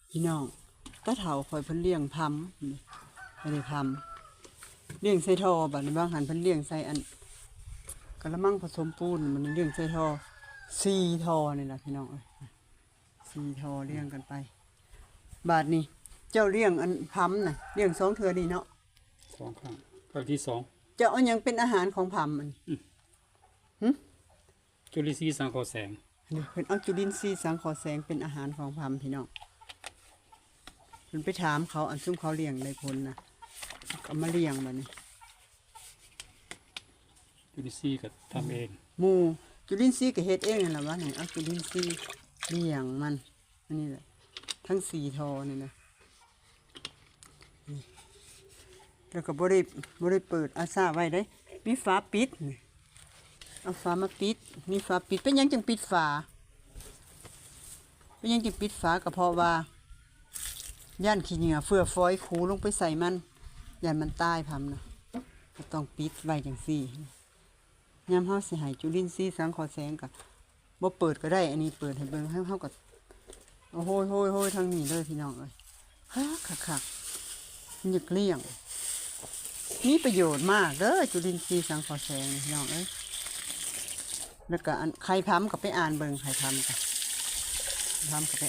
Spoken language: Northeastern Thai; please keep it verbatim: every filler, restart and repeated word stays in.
พี่น้อง ตาเฒ่าข่อยเพิ่นเลี้ยงผำ นี่ บ่ได้ผำ เลี้ยงใส่ท่อ บัดนี้บางหันเพิ่นเลี้ยงใส่อัน กะละมังผสมปูน มันเลี้ยงใส่ท่อ สี่ท่อนี่ล่ะพี่น้องเอ้ย สี่ท่อเรียงกันไป บาดนี้ เจ้าเลี้ยงอันผำน่ะ เลี้ยงสองเทื่อนี่เนาะ สองครั้ง ครั้งที่สอง เจ้าเอาหยังเป็นอาหารของผำอันนี้ อืม หึ จุลินทรีย์สังเคราะห์แสง นี่เพิ่นเอาจุลินทรีย์สังเคราะห์แสงเป็นอาหารของผำพี่น้อง เพิ่นไปถามเขา อันซุมเขาเลี้ยงได้ผลน่ะ เอามาเลี้ยงบัดนี้ จุลินทรีย์ก็ทำเอง หมู่ จุลินทรีย์ก็เฮ็ดเองนั่นล่ะวะนี่ เอาจุลินทรีย์เลี้ยงมัน อันนี้แหละ ทั้งสี่ท่อนี่นะ นี่ แล้วก็บ่ได้ บ่ได้เปิดอาซ่าไว้เด้ มีฝาปิดนี่ เอาฝามาปิด มีฝาปิด เป็นหยังจึงปิดฝา เป็นหยังจึงปิดฝา ก็เพราะว่า ย่านขี้เหงื่อเฟื่อฝอยคูลงไปใส่มัน ย่านมันตายผำน่ะ ก็ต้องปิดไว้จังซี่ ยามเฮาสิให้จุลินทรีย์สังเคราะห์แสงก็บ่เปิดก็ได้ อันนี้เปิดให้เบิ่ง ให้เฮาก็ โอ้โหยโหยโหยทางนี้เลยพี่น้องเอ้ย คักคักคัก มันอยากเลี้ยง มีประโยชน์มากเด้อ จุลินทรีย์สังเคราะห์แสงนี่พี่น้องเอ้ย แล้วก็อันไข่ผำก็ไปอ่านเบิ่ง ไข่ผำก็ ผำก็ไป